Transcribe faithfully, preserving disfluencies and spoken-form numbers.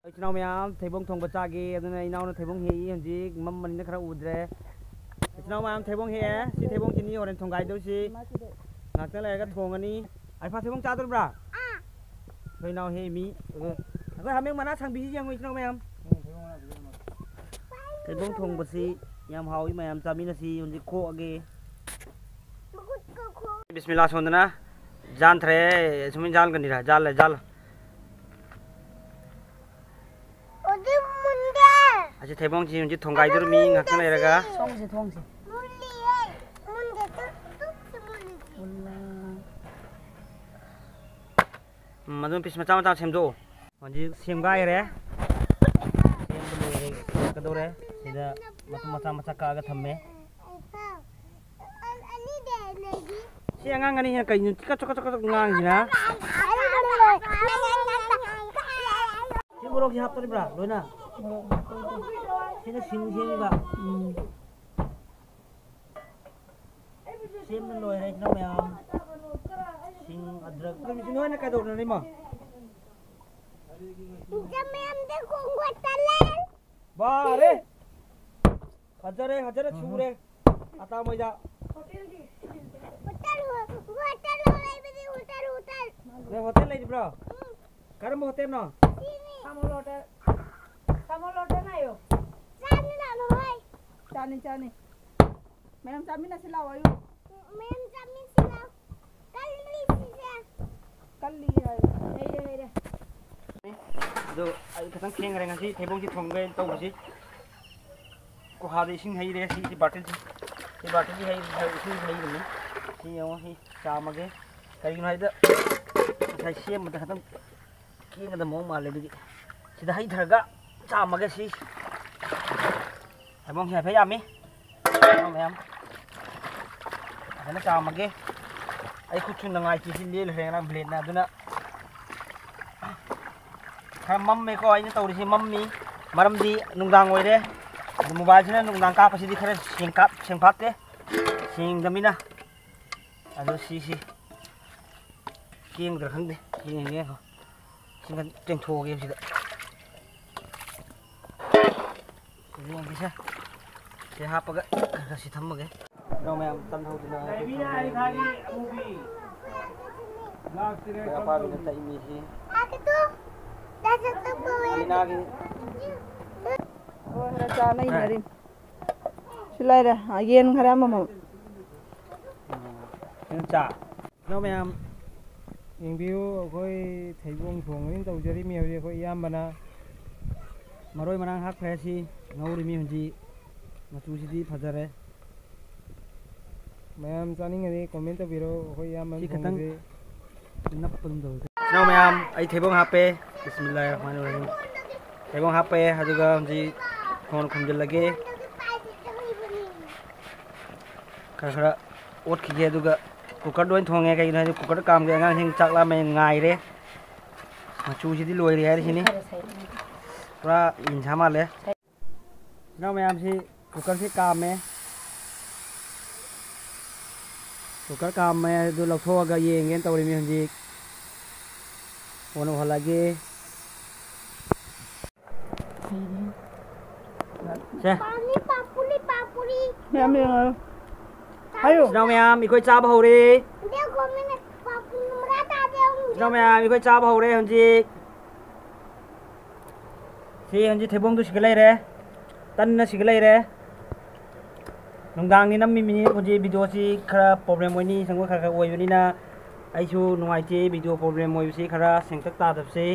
ꯏꯆꯤꯟ ꯏꯅꯥꯎ ꯃꯌꯥꯝ ꯊꯩꯕꯣꯡ ꯊꯣꯡꯕ ꯆꯥꯒꯦ꯫ ꯑꯗꯨꯅ ꯏꯅꯥꯎꯅ ꯊꯩꯕꯣꯡ ꯍꯦꯛꯏ꯫ ꯍꯧꯖꯤꯛ ꯃꯝꯕꯅꯤꯅ ꯈꯔ ꯎꯗ꯭ꯔꯦ꯫ ꯏꯆꯤꯟ ꯏꯅꯥꯎ ꯃꯌꯥꯝ ꯊꯩꯕꯣꯡ ꯍꯦꯛꯑꯦ꯫ ꯁꯤ ꯊꯩꯕꯣꯡꯁꯤꯅꯤ ꯍꯣꯔꯦꯟ ꯊꯣꯡꯒꯥꯏꯗꯧꯁꯤ꯫ ꯉꯥꯛꯇꯪ ꯂꯩꯔꯒ ꯊꯣꯡꯉꯅꯤ꯫ ꯑꯜꯐꯥ, ꯊꯩꯕꯣꯡ ꯆꯥꯗꯣꯔꯤꯕ꯭ꯔꯥ? ꯑꯩꯈꯣꯏ ꯏꯅꯥꯎ ꯍꯦꯛꯏ ꯃꯤ꯫ ꯑꯩꯈꯣꯏ ꯍꯥꯃꯦꯡ ꯃꯅꯥ ꯁꯥꯡꯕꯤꯁꯤ ꯌꯦꯡꯉꯨ, ꯏꯆꯤꯟ ꯏꯅꯥꯎ ꯃꯌꯥꯝ꯫ ꯊꯩꯕꯣꯡ ꯊꯣꯡꯕꯁꯤ ꯌꯥꯝ ꯍꯥꯎꯏ꯫ ꯃꯌꯥꯝ ꯆꯥꯃꯤꯟꯅꯁꯤ꯫ ꯍꯧꯖꯤꯛ ꯈꯣꯛꯑꯒꯦ꯫ ꯕꯤꯁꯃꯤꯜꯂꯥ ꯁꯣꯟꯗꯅ ꯖꯥꯟꯊꯔꯦ꯫ ꯁꯨꯃꯥꯏꯅ ꯖꯥꯟꯒꯅꯤꯔ? ꯖꯥꯜꯂꯦ, ꯖꯥꯜꯂꯣ꯫ ꯍꯧꯖꯤꯛ ꯃꯨꯟꯗꯦ꯫ ꯑꯁꯤ ꯊꯩꯕꯣꯡꯁꯤ ꯍꯧꯖꯤꯛ ꯊꯣꯡꯒꯥꯏꯗꯣꯔꯤꯃꯤ ꯉꯥꯛꯇꯪ ꯂꯩꯔꯒ꯫ ꯊꯣꯡꯁꯤ, ꯊꯣꯡꯁꯤ꯫ ꯃꯨꯜꯂꯤꯌꯦ꯫ ꯃꯨꯟꯗꯦ, ꯇꯨꯛ, ꯇꯨꯛꯁꯨ ꯃꯨꯜꯂꯤ꯫ ꯃꯨꯜꯂꯦ꯫ ꯎꯝ, ꯑꯗꯨꯝ ꯄꯤꯁ ꯃꯆꯥ ꯃꯆꯥ ꯁꯦꯝꯗꯣꯛꯑꯣ꯫ ꯍꯧꯖꯤꯛ ꯁꯦꯝꯒꯥꯏꯔꯦ꯫ ꯁꯦꯝꯕ ꯂꯣꯏꯔꯦ, ꯀꯛꯀꯗꯧꯔꯦ꯫ ꯁꯤꯗ ꯃꯇꯨꯝ ꯃꯆꯥ ꯃꯆꯥ ꯀꯛꯑꯒ ꯊꯝꯃꯦ꯫ ꯑꯅꯤꯗꯤ ꯂꯩꯔꯤ꯫ ꯁꯤ ꯑꯉꯥꯡ ꯑꯅꯤꯁꯤꯅ ꯀꯩꯅꯣ ꯆꯤꯛꯀꯠ ꯆꯀꯠ ꯆꯀꯠ ꯉꯥꯡꯉꯤꯁꯤꯅ? ꯁꯤ ꯃꯣꯔꯣꯛꯁꯤ ꯍꯥꯞꯇꯣꯔꯤꯕ꯭ꯔꯥ ꯂꯣꯏꯅ? ꯁꯤꯅ ꯁꯤꯡ ꯁꯦꯝꯃꯤꯕ꯫ ꯎꯝ꯫ ꯁꯦꯝꯕ ꯂꯣꯏꯔꯦ ꯏꯆꯤꯟ ꯏꯅꯥꯎ ꯃꯌꯥꯝ꯫ ꯁꯤꯡ, ꯑꯗ꯭ꯔꯛ꯫ ꯑꯗꯨ ꯏꯆꯤꯟ ꯅꯣꯏꯅ ꯀꯩꯗꯧꯔꯤꯅꯣ ꯏꯃꯥ? ꯏꯆꯤꯟ ꯃꯌꯥꯝꯗ ꯈꯣꯡꯕ ꯇꯜꯂꯦ꯫ ꯕꯥꯔꯦ꯫ ꯐꯖꯔꯦ, ꯐꯖꯔꯦ, ꯁꯨꯔꯦ꯫ ꯑꯇꯥ ꯃꯣꯏꯗ꯫ ꯍꯣꯇꯦꯜ, ꯍꯣꯇꯦꯜ ꯂꯩꯕꯗꯤ ꯍꯣꯇꯦꯜ, ꯍꯣꯇꯦꯜ꯫ ꯅꯣꯏ ꯍꯣꯇꯦꯜ ꯂꯩꯔꯤꯕ꯭ꯔꯣ? ꯎꯝ꯫ ꯀꯔꯝꯕ ꯍꯣꯇꯦꯜꯅꯣ? ꯁꯤꯅꯤ꯫ ꯁꯥꯃꯣꯜ ꯍꯣꯇꯦꯜ꯫ ꯁꯥꯃꯣꯜ ꯍꯣꯇꯦꯜ ꯍꯥꯏꯌꯣ꯫ ꯆꯥꯅꯤ ꯂꯥꯛꯑꯣ ꯍꯣꯏ꯫ ꯆꯥꯅꯤ, ꯆꯥꯅꯤ꯫ ꯃꯌꯥꯝ ꯆꯥꯃꯤꯟꯅꯁꯤ ꯂꯥꯛꯑꯣ ꯑꯌꯨꯛ꯫ ꯃꯌꯥꯝ ꯆꯥꯃꯤꯟꯅꯁꯤ ꯂꯥꯛꯑꯣ꯫ ꯀꯜꯂꯤ ꯁꯤꯁꯦ꯫ ꯀꯜꯂꯤ ꯍꯥꯏ꯫ ꯍꯩꯔꯦ, ꯍꯩꯔꯦ꯫ ꯑꯗꯣ ꯑꯩ ꯈꯤꯇꯪ ꯊꯦꯡꯈ꯭ꯔꯦ ꯉꯁꯤ ꯊꯩꯕꯣꯡꯁꯤ ꯊꯣꯡꯒꯦ ꯇꯧꯕꯁꯤ꯫ ꯀꯣꯍꯥꯗ ꯏꯁꯤꯡ ꯍꯩꯔꯦ꯫ ꯁꯤ, ꯁꯤ ꯕꯥꯔꯇꯤꯟꯁꯤ, ꯁꯤ ꯕꯥꯔꯇꯤꯟꯁꯤ ꯍꯩ-, ꯍꯩ-, ꯏꯁꯤꯡ ꯍꯩꯔꯤꯕꯅꯤ꯫ ꯁꯤ ꯌꯦꯡꯉꯣ, ꯁꯤ ꯆꯥꯝꯃꯒꯦ꯫ ꯀꯔꯤꯒꯤꯅꯣ ꯍꯥꯏꯗ ꯉꯁꯥꯏ ꯁꯦꯝꯕꯗ ꯈꯤꯇꯪ ꯀꯦꯡꯒꯗꯕ ꯃꯑꯣꯡ ꯃꯥꯜꯂꯦ꯫ ꯑꯗꯨꯒꯤ ꯁꯤꯗ ꯍꯩꯊꯔꯒ ꯆꯥꯝꯃꯒꯦ꯫ ꯁꯤ ꯊꯩꯕꯣꯡꯁꯤ ꯍꯥꯏꯐꯦꯠ ꯌꯥꯝꯃꯤ꯫ ꯃꯌꯥꯝ ꯐꯖꯅ ꯆꯥꯝꯃꯒꯦ꯫ ꯑꯩ ꯈꯨꯠꯁꯨ ꯅꯨꯡꯉꯥꯏꯇꯦ, ꯁꯤ ꯂꯦꯜꯈ꯭ꯔꯦ ꯉꯔꯥꯡ ꯕ꯭ꯂꯦꯗꯅ꯫ ꯑꯗꯨꯅ ꯈꯔ ꯃꯝꯃꯦꯀꯣ ꯑꯩꯅ ꯇꯧꯔꯤꯁꯦ, ꯃꯝꯃꯤ꯫ ꯃꯔꯝꯗꯤ ꯅꯨꯡꯗꯥꯡ ꯑꯣꯏꯔꯦ꯫ ꯑꯗꯨ ꯃꯣꯕꯥꯏꯜꯁꯤꯅ ꯅꯨꯡꯗꯥꯡ ꯀꯥꯞꯄꯁꯤꯗꯤ ꯈꯔ ꯁꯦꯡꯀꯥꯞ-, ꯁꯦꯡꯐꯥꯠꯇꯦ꯫ ꯁꯦꯡꯗꯃꯤꯅ꯫ ꯑꯗꯣ ꯁꯤꯁꯤ ꯀꯦꯡꯗ꯭ꯔꯥ ꯈꯪꯗꯦ꯫ ꯌꯦꯡꯉꯒꯦ ꯉꯥꯏꯈꯣ꯫ ꯁꯤꯃ ꯇꯦꯡꯊꯣꯛꯑꯒꯦ ꯁꯤꯗ꯫ ꯌꯦꯡꯒꯦꯁꯦ꯫ ꯁꯤ ꯍꯥꯞꯄꯒ ꯈꯔ ꯈꯔ ꯁꯤ ꯊꯝꯃꯒꯦ꯫ ꯏꯅꯥꯎ ꯃꯌꯥꯝ ꯇꯟ ꯍꯧꯗꯅ ꯑꯩꯈꯣꯏ ꯊꯝꯃꯒꯦ꯫ ꯑꯩꯈꯣꯏ ꯑꯄꯥꯕꯤꯅ ꯇꯛꯏ ꯃꯤꯁꯤ꯫ ꯑꯂꯤꯅꯥꯒꯤ꯫ ꯍꯣꯏ, ꯈꯔ ꯆꯥꯅꯩꯅꯔꯤ꯫ ꯁꯤ ꯂꯩꯔꯦ, ꯌꯦꯟ ꯈꯔ ꯑꯃꯃꯝ꯫ ꯎꯝ꯫ ꯀꯩꯅꯣ ꯆꯥ꯫ ꯏꯅꯥꯎ ꯃꯌꯥꯝ, ꯌꯦꯡꯕꯤꯌꯨ, ꯑꯩꯈꯣꯏ ꯊꯩꯕꯣꯡ ꯊꯣꯡꯕꯅꯤꯅ ꯇꯧꯖꯔꯤꯃꯤ꯫ ꯍꯧꯖꯤꯛ ꯑꯩꯈꯣꯏ ꯏꯌꯥꯝꯕꯅ ꯃꯔꯣꯏ ꯃꯔꯥꯡ ꯍꯥꯞꯈ꯭ꯔꯦ꯫ ꯁꯤ ꯉꯧꯔꯤꯃꯤ ꯍꯧꯖꯤꯛ꯫ ꯃꯆꯨꯁꯤꯗꯤ ꯐꯖꯔꯦ꯫ ꯃꯌꯥꯝ ꯆꯥꯅꯤꯡꯉꯗꯤ comment ꯇꯧꯕꯤꯔꯣ꯫ ꯑꯩꯈꯣꯏ ꯏꯌꯥꯝꯕꯅ ꯁꯤ ꯈꯤꯇꯪ ꯊꯣꯡꯕꯁꯤ ꯅꯞꯄ ꯑꯗꯨꯝ ꯇꯧꯔꯁꯦ꯫ ꯏꯅꯥꯎ ꯃꯌꯥꯝ, ꯑꯩ ꯊꯩꯕꯣꯡ ꯍꯥꯞꯄꯦ꯫ ꯕꯤꯁꯃꯤꯜꯂꯥꯍꯤꯔ ꯔꯍꯃꯥꯅꯤꯔ ꯔꯍꯤꯝ꯫ ꯊꯩꯕꯣꯡ ꯍꯥꯞꯄꯦ, ꯑꯗꯨꯒ ꯍꯧꯖꯤꯛ ꯈꯣꯟ ꯈꯨꯝꯖꯤꯜꯂꯒꯦ꯫ ꯈꯔ ꯈꯔ ꯑꯣꯠꯈꯤꯒꯦ, ꯑꯗꯨꯒ cooker ꯗ ꯑꯣꯏꯅ ꯊꯣꯡꯉꯦ꯫ ꯀꯩꯒꯤꯅꯣ ꯍꯥꯏꯗꯤ cooker ꯗ ꯀꯥꯝꯒꯦ, ꯑꯉꯥꯡꯁꯤꯡ ꯆꯥꯛ ꯂꯥꯝꯃꯦ ꯉꯥꯏꯔꯦ꯫ ꯃꯆꯨꯁꯤꯗꯤ ꯂꯣꯏꯔꯦ ꯍꯥꯏꯔꯤꯁꯤꯅꯤ, ꯄꯨꯔꯥ ꯌꯦꯟꯁꯥ ꯃꯥꯜꯂꯦ꯫ ꯏꯅꯥꯎ ꯃꯌꯥꯝꯁꯤ cooker ꯁꯤ ꯀꯥꯝꯃꯦ, cooker ꯀꯥꯝꯃꯦ, ꯑꯗꯨ ꯂꯧꯊꯣꯛꯑꯒ ꯌꯦꯡꯒꯦꯅ ꯇꯧꯔꯤꯃꯤ ꯍꯧꯖꯤꯛ꯫ ꯑꯣꯟ ꯎꯍꯜꯂꯒꯦ꯫ ꯁꯦ꯫ पानी पापुरी पापुरी। ꯃꯌꯥꯝ ꯌꯦꯡꯉꯣ꯫ ꯍꯥꯏꯌꯨ꯫ ꯏꯆꯤꯟꯅꯥꯎ ꯃꯌꯥꯝ, ꯑꯩꯈꯣꯏ ꯆꯥꯕ ꯍꯧꯔꯦ꯫ देखो मैंने पापुरी मरा था दे। ꯏꯆꯤꯟꯅꯥꯎ ꯃꯌꯥꯝ, ꯑꯩꯈꯣꯏ ꯆꯥꯕ ꯍꯧꯔꯦ ꯍꯧꯖꯤꯛ꯫ ꯁꯤ ꯍꯧꯖꯤꯛ ꯊꯩꯕꯣꯡꯗꯨ ꯁꯤꯒ ꯂꯩꯔꯦ, ꯇꯟꯅ ꯁꯤꯒ ꯂꯩꯔꯦ꯫ ꯅꯨꯡꯗꯥꯡꯅꯤ ꯅꯝꯃꯤꯃꯤꯅꯤ ꯍꯧꯖꯤꯛ꯫ Video ꯁꯤ ꯈꯔ problem ꯑꯣꯏꯅꯤ, ꯁꯪꯕ ꯈꯔ ꯈꯔ ꯑꯣꯏꯕꯅꯤꯅ ꯑꯩꯁꯨ ꯅꯨꯡꯉꯥꯏꯇꯦ꯫ Video problem ꯑꯣꯏꯕꯁꯤ ꯈꯔ ꯁꯦꯡꯇꯛ ꯇꯥꯗꯕꯁꯤ꯫